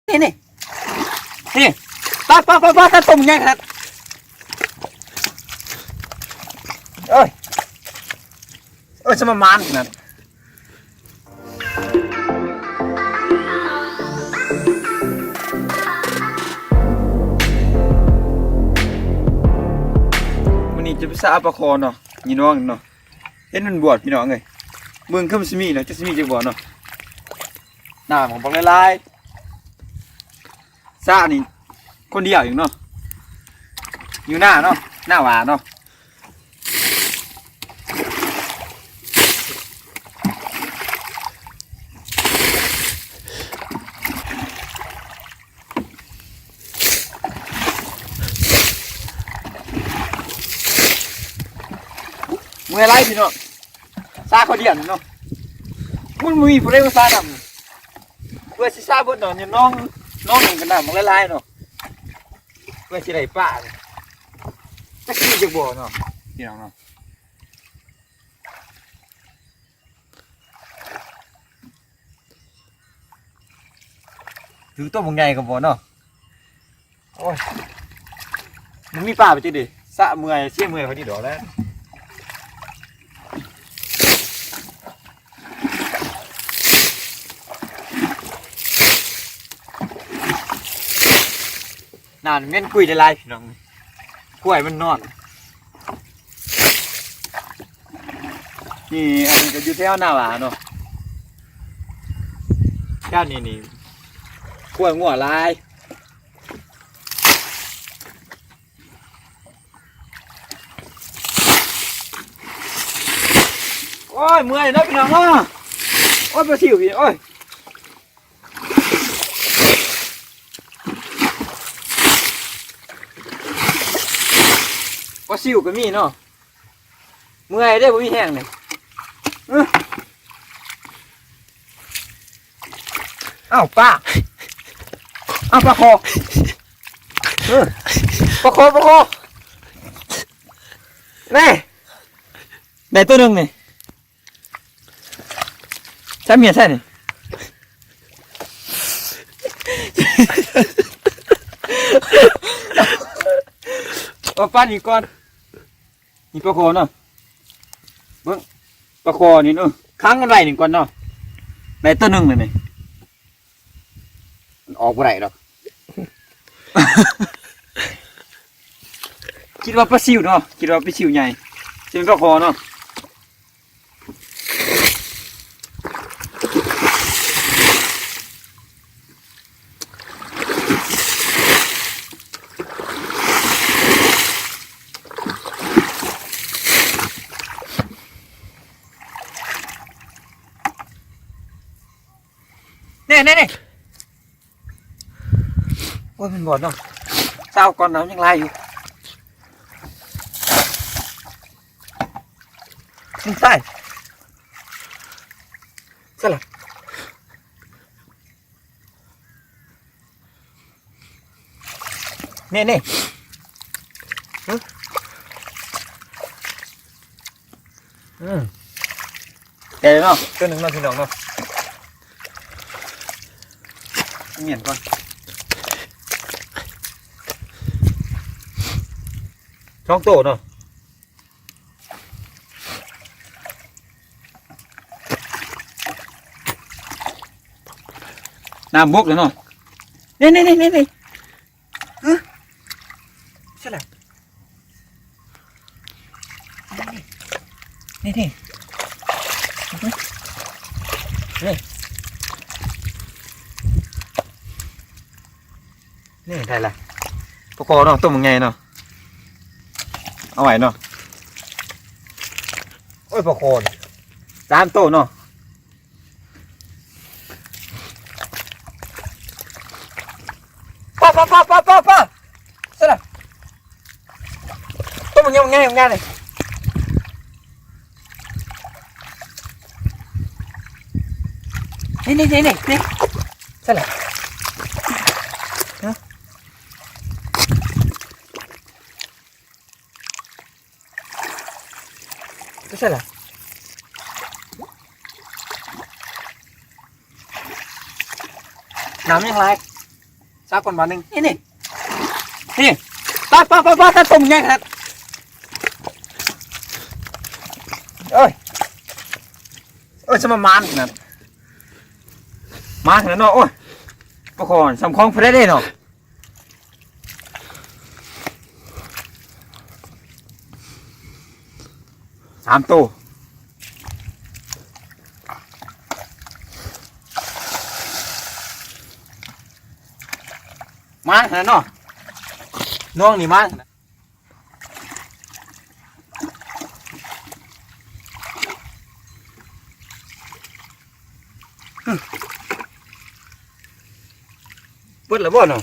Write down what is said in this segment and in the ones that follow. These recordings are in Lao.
ນີ້ ນີ້ ນີ້ ປາ ປາ ປາ ປາ ໂຕບັກໃຫຍ່ຂະໜາດ ເອີຍ ເອີຍ ສະມາມານຂະໜາດ. ມື້ນີ້ຈະໄປຊະປາຄໍເນາະ ນີ້ນ້ອງເນາະ ເຫັນມັນບວດພີ່ນ້ອງເອີຍ ເບິ່ງຄືມັນຊິມີເນາະ ຈັກຊິມີຈັກບໍ່ເນາະ ນ້ຳກໍບັກຫຼາຍໆ ຊະນີ້ຄົນດຽວອີກເນາະ ຢູ່ໜ້າເນາະ ໜ້າຫວາເນາະ. ເມື່ອຍຫຼາຍພີ່ນ້ອງ ຊາເຂົາດຽວນີ້ເນາະ ມັນບໍ່ມີຜູ້ໃດມາຊານຳ ເພື່ອຊິຊາເບິດເນາະ ນີ້ນ້ອງ ນ້ອງນີ້ກໍນ້ຳບັກຫຼາຍໆເນາະ ເພື່ອຊິໄດ້ປານີ້ ຈັກຊິຈັກບໍ່ເນາະ ພີ່ນ້ອງເນາະ. ຖືໂຕບັກໃຫຍ່ກໍບໍ່ເນາະ ໂອ້ຍ ມັນມີປາໄປຈັ່ງໃດ ຊະເມື່ອຍ ເສຍເມື່ອຍພໍດີດອກແລ້ວ ນ້ຳເມັນກຸຍຫຼາຍໆ ພີ່ນ້ອງ ກວຍມັນນອນ. ນີ້ ອັນນີ້ກໍຢູ່ແຖວໜ້າຫວາເນາະ ແຖວນີ້ນີ້ ກວຍງົວຫຼາຍ ໂອ້ຍ ເມື່ອຍເນາະ ພີ່ນ້ອງເນາະ ໂອ້ຍ ປາຊິວ ໂອ້ຍ. ປາຊິວກໍມີເນາະ ເມື່ອຍເດ້ ບໍ່ມີແຮງນີ້ ເອີ ອ້າວ ປາ ອ້າວ ປາຄໍ ເອີ ປາຄໍ ປາຄໍ ແນ່ ໄດ້ໂຕໜຶ່ງນີ້. ໃສ່ເມຍໃສ່ນີ້ ເອົາປານນີ້ກ່ອນ ນີ້ປາຄໍເນາະ ເບິ່ງ ປາຄໍນີ້ເນາະ ຂັງມັນໄວ້ນີ້ກ່ອນເນາະ ໄດ້ໂຕໜຶ່ງແລ້ວນີ້ ມັນອອກບໍ່ໄດ້ດອກ ຄິດວ່າປາຊິວເນາະ ຄິດວ່າປາຊິວໃຫຍ່ ຊິເປັນປາຄໍເນາະ. ແນ່ໆໆ ໂອ້ຍ ແມ່ນບໍ່ເນາະ ຊາວກ່ອນ ນ້ຳຍັງຫຼາຍຢູ່ ມັນຕາຍ ໃສ່ລະ ນີ້ໆ ອືມ ແກ່ເນາະ ຕົວໜຶ່ງເນາະ ພີ່ນ້ອງເນາະ ໝຽນກ່ອນ ສອງໂຕເນາະ ນ້ຳບົກແລ້ວເນາະ ນີ້ໆໆໆ ຮະ ໃຊ່ລະ ນີ້ໆ ນີ້ໆ ນີ້ ນີ້ໄດ້ລະ ປາຄໍເນາະ ໂຕບັກໃຫຍ່ເນາະ ເອົາໄວ້ເນາະ ໂອ້ຍ ປາຄໍ ສາມໂຕເນາະ. ປາ ປາ ປາ ປາ ປາ ປາ ໃສ່ລະ ໂຕບັກໃຫຍ່ ບັກໃຫຍ່ ບັກໃຫຍ່ນີ້ ນີ້ ນີ້ ນີ້ ນີ້ ໃສ່ລະ ຮະ. ໄປໃສລະ? ນ້ຳຍັງຫຼາຍ. ສາກກ່ອນບາດໜຶ່ງ ນີ້ ນີ້ ນີ້ ປາ ປາ ປາ ປາ ຕາຕົມໃຫຍ່ຂະໜາດ ເອີຍ ເອີຍ ສະມາມານຂະໜາດ ມານຂະໜາດເນາະ ໂອ້ຍ ປາຄໍ່ນ ສຳຄອງເພິ່ນໄດ້ເດ້ເນາະ. ສາມໂຕ ມານຂະໜາດເນາະ ນ້ອງນີ້ມານຂະໜາດ. ເບິດແລ້ວບໍ່ເນາະ?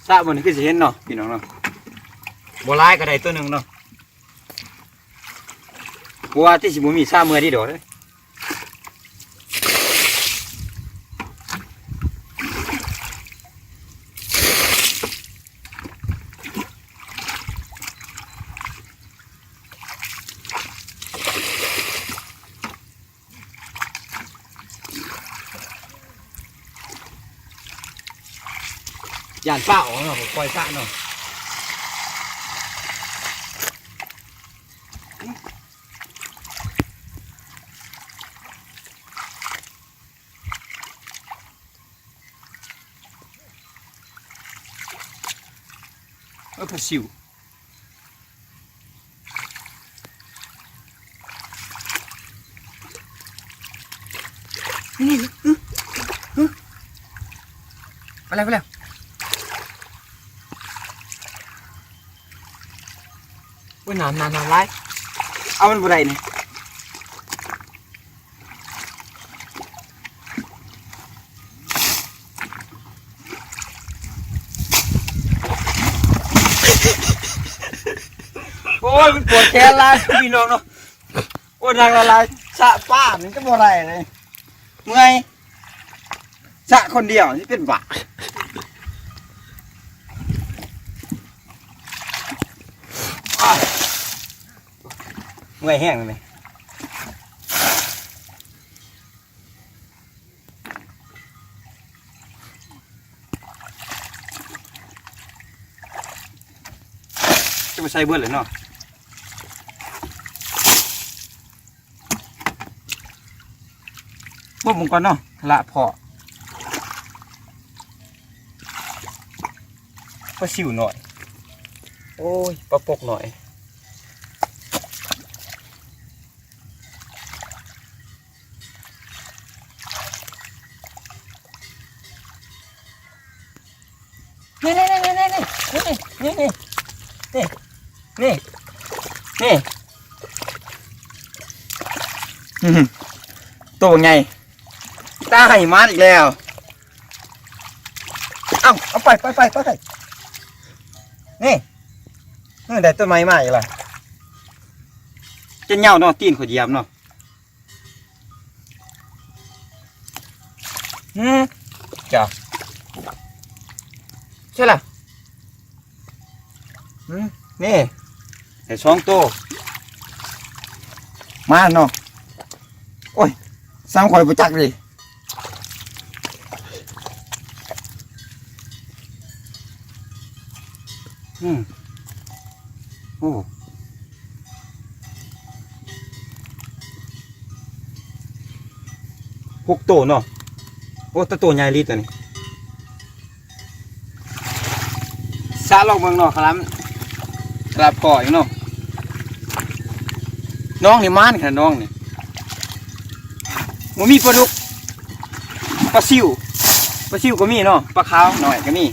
ສະບໍ່ນີ້ຄືຊິເຫັນເນາະ ພີ່ນ້ອງເນາະ ບໍ່ຫຼາຍກໍໄດ້ໂຕໜຶ່ງເນາະ ບໍ່ວ່າຕິຊິບໍ່ມີສະເມື່ອດີດອກເດ້. ຢ້ານປາອອກເນາະ ຂ້ອຍສະເນາະ. ເອີ ປາຊິວ ນີ້ ໄປແລ້ວ ໄປແລ້ວ ໂອ້ຍ ນ້ຳ ນ້ຳ ນ້ຳຫຼາຍ ເອົາມັນບໍ່ໄດ້ນີ້. ໂອ້ຍ ມັນປວດແຂນຫຼາຍພີ່ນ້ອງເນາະ ໂອ້ຍ ນັ່ງຫຼາຍໆ ສະປາມັນກໍບໍ່ໄດ້ເລີຍ ເມື່ອຍ ສະຄົນດຽວຊິເປັນບ້າ ເມື່ອຍແຮງເລີຍ. ຈະໄປໃສ່ເບິດເລີຍເນາະ ເບິ່ງກ່ອນເນາະ ລະເພາະ ປາຊິວນ້ອຍ ໂອ້ຍ ປາປົກນ້ອຍ. ນີ້ ນີ້ ນີ້ ນີ້ ໂຕໃຫຍ່ ຕາຍ ມາອີກແລ້ວ. ເອົາ ເອົາໄປ ໄປ ໄປ ໄປ ນີ້ ເອີ ໄດ້ຕົ້ນໄມ້ມາອີກລະ ຈະເຫຍົາເນາະ ຕີນຂ້ອຍຢຽບເນາະ. ຫື ຈ້າ ໃຊ່ລະ ຫື ນີ້ ໄດ້ສອງໂຕ ມາເນາະ ໂອ້ຍ ສ່ຳຂ້ອຍບໍ່ຈັກເດ້. ອືມ ໂອ້ ຫົກໂຕເນາະ ໂອ້ ແຕ່ໂຕໃຫຍ່ອີ່ຫຼີໂຕນີ້. ສະລອງເບິ່ງເນາະ ຄະລຳ ຄະລຳພໍ້ອີກເນາະ ນ້ອງນີ້ມານຂະໜາດ ນ້ອງນີ້ ບໍ່ມີປາດຸກ ປາຊິວ ປາຊິວກໍມີເນາະ ປາຂາວນ້ອຍກໍມີ.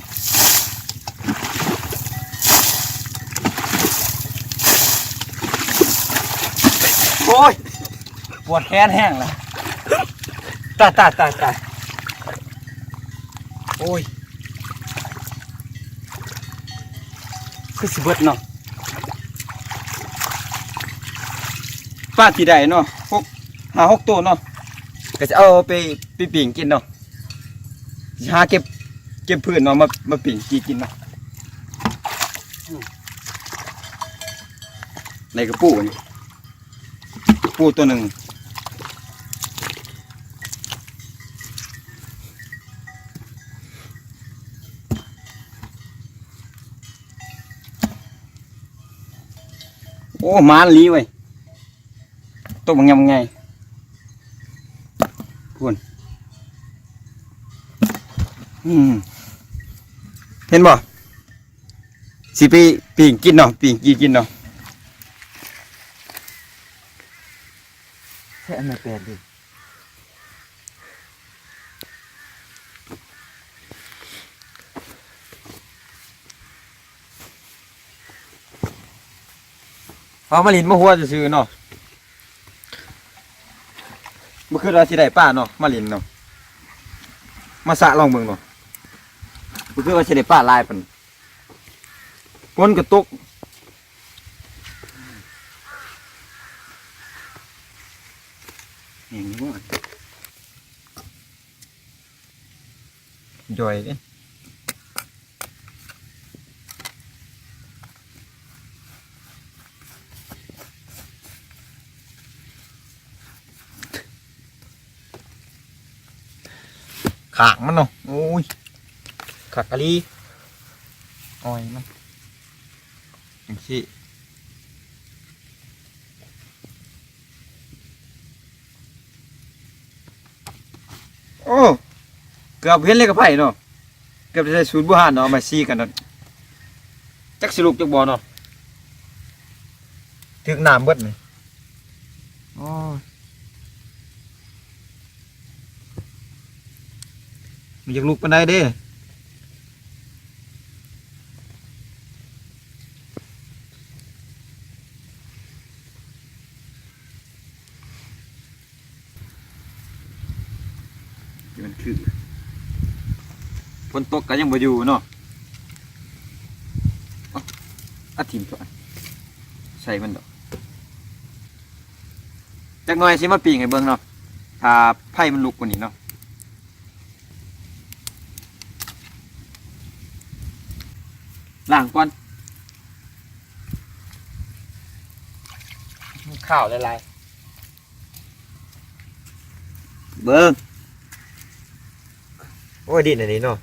ໂອ້ຍ ປວດແຂນແຮງລະ ຕາຍ ຕາຍ ຕາຍ ຕາຍ ໂອ້ຍ ຄືຊິເບິດເນາະ ປາທີ່ໄດ້ເນາະ ຫົກ ຫ້າຫົກໂຕເນາະ ກໍຊິເອົາໄປ ໄປປີ້ງກິນເນາະ ຊິຫາເກັບ ເກັບພືນເນາະ ມາ ມາປີ້ງກີ່ກິນເນາະ ອືມ ໃນກະປູນີ້ ປູໂຕໜຶ່ງ ໂອ້ ມາອີ່ຫຼີເວີຍ ໂຕບັກຍຳໃຫຍ່ພຸ້ນ. ອືມ ເຫັນບໍ່? ຊິໄປປີ້ງກິນເນາະ ປີ້ງກີ່ກິນເນາະ. ແຊະ ອັນນັ້ນແປດເດ້. ເອົາມາຫຼິ້ນມາຫົວຊື່ໆເນາະ. ບໍ່ຄິດວ່າຊິໄດ້ປາເນາະ ມາຫຼິ້ນເນາະ ມາສະລອງເບິ່ງເນາະ. ບໍ່ຄິດວ່າຊິໄດ້ປາຫຼາຍປານ ຝົນກໍຕົກ ແຮງຢູ່ບໍ່? ຈ່ອຍເດ້. ຂ້າງມັນເນາະ ໂອ້ຍ ຄັກອີ່ຫຼີ ອ້ອຍມັນ ຈັ່ງຊີ້. ໂອ້ ເກືອບເຫັນເລີຍກັບໄຜເນາະ ເກືອບໄດ້ໃສ່ສູດບູຮານເນາະ ເອົາມາສີກັນເນາະ ຈັກຊິລຸກຈັກບໍ່ເນາະ ຖືກນ້ຳເບິດນີ້. ໂອ້ຍ ມັນຢາກລຸກປານໃດເດ້. ມັນຄື ຝົນຕົກກໍຍັງບໍ່ຢູ່ເນາະ. ເອົາ ເອົາຖິ້ມເຖາະ ໃສ່ມັນດອກ. ຈັກໜ່ອຍຊິມາປີ້ງໃຫ້ເບິ່ງເນາະ ຖ້າໄຟມັນລຸກກວ່ານີ້ເນາະ. ລ້າງກ່ອນ ມັນຄາວຫຼາຍໆ. ເບິ່ງ ໂອ້ຍ ດິນອັນນີ້ເນາະ.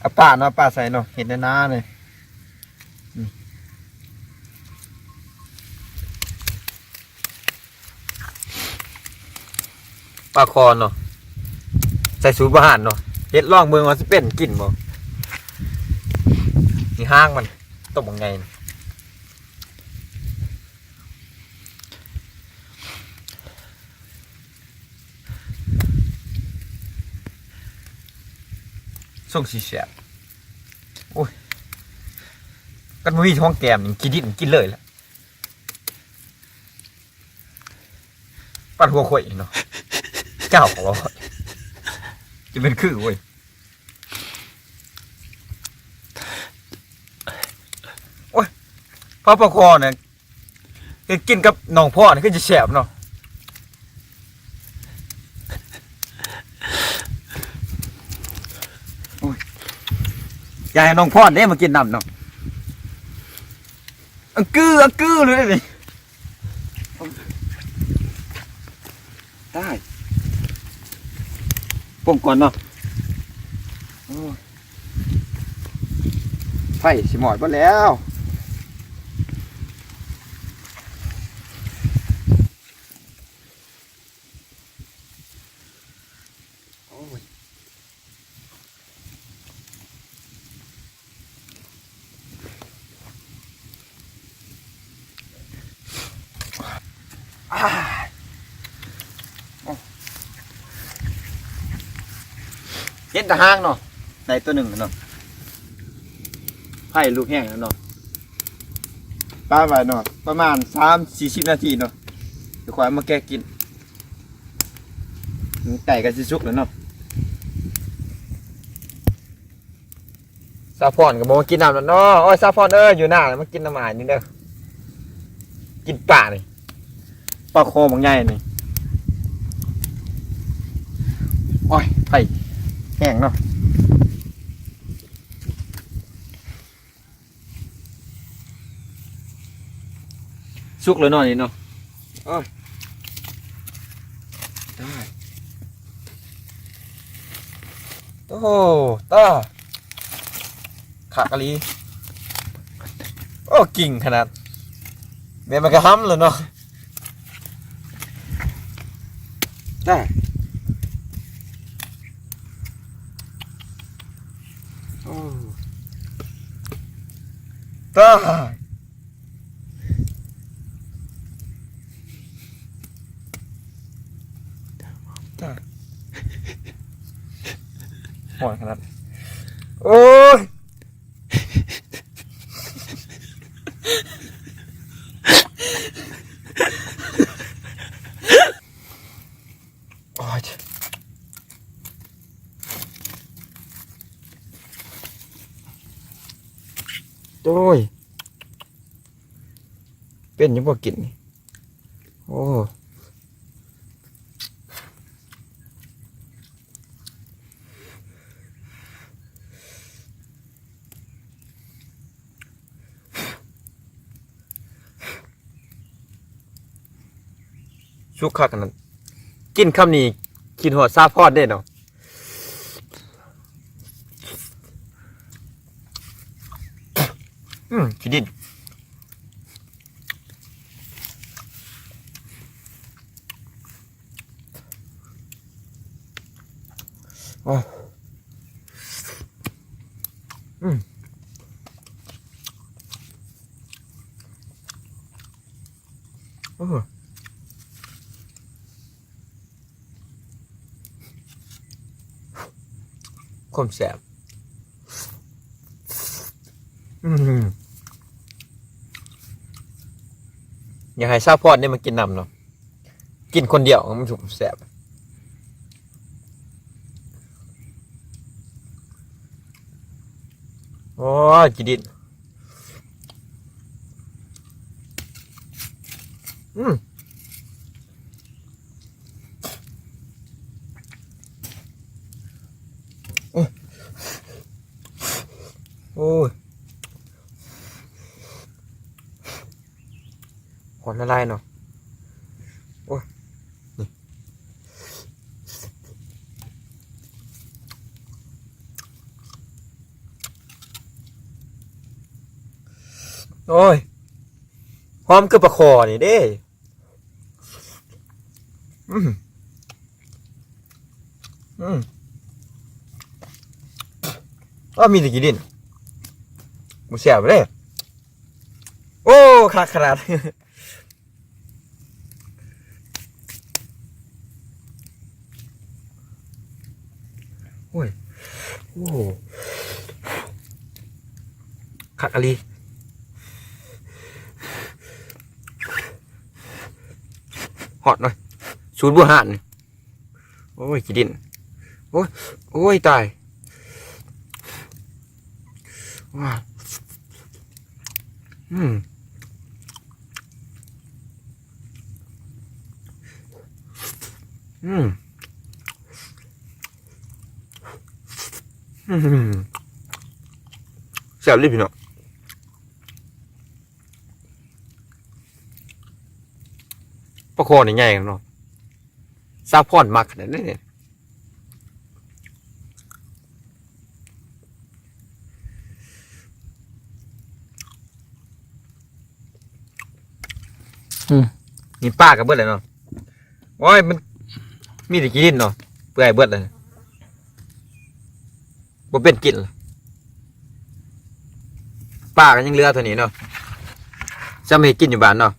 ເອົາປາເນາະ ປາໃສ່ເນາະ ເຮັດໃນນານີ້. ອືມ ປາຄໍເນາະ ໃສ່ສູດບາຫານເນາະ ເຮັດລອງເບິ່ງວ່າຊິເປັນກິນບໍ່. ນີ້ຫາງມັນ ໂຕບັກໃຫຍ່. ຊົງຊິແຊບ ໂອ້ຍ ຄັນບໍ່ມີຂອງແກ້ມນີ້ ຂີ້ດິນກິນເລີຍລະ ປັດຫົວຂ້ອຍເນາະ ເຈົ້າກໍຈະເປັນຄືເວີຍ. ໂອ້ຍ ເຜົາປາຄໍນີ້ ເຮັດກິນກັບໜອງພອນຄືຊິແຊບເນາະ. ໂອ້ຍ ຢາກໃຫ້ນ້ອງພອນເດ້ມາກິນນຳເນາະ. ອັງກື ອັງກືເລີຍນີ້. ຕາຍ ປົງກ່ອນເນາະ. ໂອ້ຍ ໄຟຊິມອດເບິດແລ້ວ. ໂອ້ຍ ອາ ໂອ້ ເຫັນແຕ່ຫາງເນາະ ໄດ້ຕົວໜຶ່ງເນາະ. ໄຟລຸກແຮງແລ້ວເນາະ ປະໄວ້ເນາະ ປະມານສາມສີ່ສິບນາທີເນາະ ດຽວຂ້ອຍເອົາມາແກະກິນ. ໄກ່ກໍຊິສຸກແລ້ວເນາະ. ສາວພອນກໍບໍ່ມາກິນນຳແລ້ວເນາະ. ໂອ້ຍ ສາວພອນເອີຍ ຢູ່ໜ້າມາກິນນຳອ້າຍນີ້ເດີ ກິນປານີ້ ປາຄໍບັກໃຫຍ່ນີ້. ໂອ້ຍ ໄຟ ຫ້ງເນາະ. ສຸກແລ້ວເນາະນີ້ເນາະ. ໂອ້ຍ ຕາຍ ໂອ້ ຕາຍ ຄັກອີ່ຫຼີ. ໂອ້ ກິ່ງຂະໜາດ ແມ່ນມັນກະຫຳແລ້ວເນາະ. ຕາຍ ໂອ້ ຕາຍ ຕາຍ ຮ້ອນຂະໜາດ ໂອ້ຍ. ໂອ້ຍ ໂອ້ຍ ເປັນຫຍັງບໍ່ກິນນີ້ ໂອ້. ສຸກຄັກອັນນັ້ນ ກິນຄຳນີ້ຄິດຮອດສາວພອນເດ້ເນາະ. ອືມ ຂີ້ດິນ. ໂອ້ ອືມ ໂອ້ ຄວາມແຊບ ອືມ ຢາກໃຫ້ສາວພອນນີ້ມາກິນນຳເນາະ. ກິນຄົນດຽວມັນສຸກແຊບ. ໂອ້ຍ ຂີ້ດິນ ອືມ ໂອ້ຍ ໂອ້ຍ. ຄວັນລະລາຍເນາະ ໂອ້ຍ ນີ້ ໂອ້ຍ ຫອມຄືປາຄໍ່ນີ້ເດ້ ອືມ ອືມ ອ້າວ ມີແຕ່ຂີ້ດິນ ບໍ່ແຊບເດ້. ໂອ້ ຄັກຂະໜາດ ໂອ້ຍ ໂອ້ ຄັກອີ່ຫຼີ ຮອດເນາະ ສູດບູຮານ. ໂອ້ຍ ຂີ້ດິນ ໂອ້ຍ ໂອ້ຍ ຕາຍ ວ້າ ອືມ ອືມ ອືມ ແຊບເລີຍພີ່ນ້ອງ ປາຄໍ່ນີ້ໃຫຍ່ເນາະ. ສາວພອນມັກຂະໜາດນີ້ ອືມ ນີ້ປາກະເບິດແລ້ວເນາະ. ໂອ້ຍ ມັນມີແຕ່ຂີ້ດິນເນາະ ເປື່ອຍເບິດແລ້ວ. ບໍ່ເປັນກິນລະ ປາກະຍັງເຫຼືອເທົ່ານີ້ເນາະ ຈຳເຮັດກິນຢູ່ບ້ານເນາະ.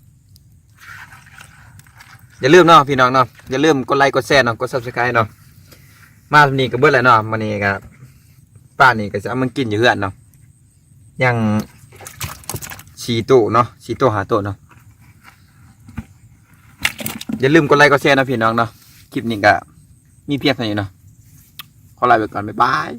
ຢ່າລືມເນາະພີ່ນ້ອງເນາະ ຢ່າລືມກົດໄລກົດແຊເນາະ ກົດ Subscribe ເນາະ. ມາສ່ຳນີ້ກະເບິດແລ້ວເນາະ ມື້ນີ້ກະ ປານີ້ກະຈະເອົາມາກິນຢູ່ເຮືອນເນາະ ຍັງສີ່ໂຕເນາະ ສີ່ໂຕຫ້າໂຕເນາະ. ຢ່າລືມກົດໄລກົດແຊເນາະພີ່ນ້ອງເນາະ. ຄລິບນີ້ກະມີພຽງເທົ່ານີ້ເນາະ ຂໍລາໄປກ່ອນ ບາຍບາຍ.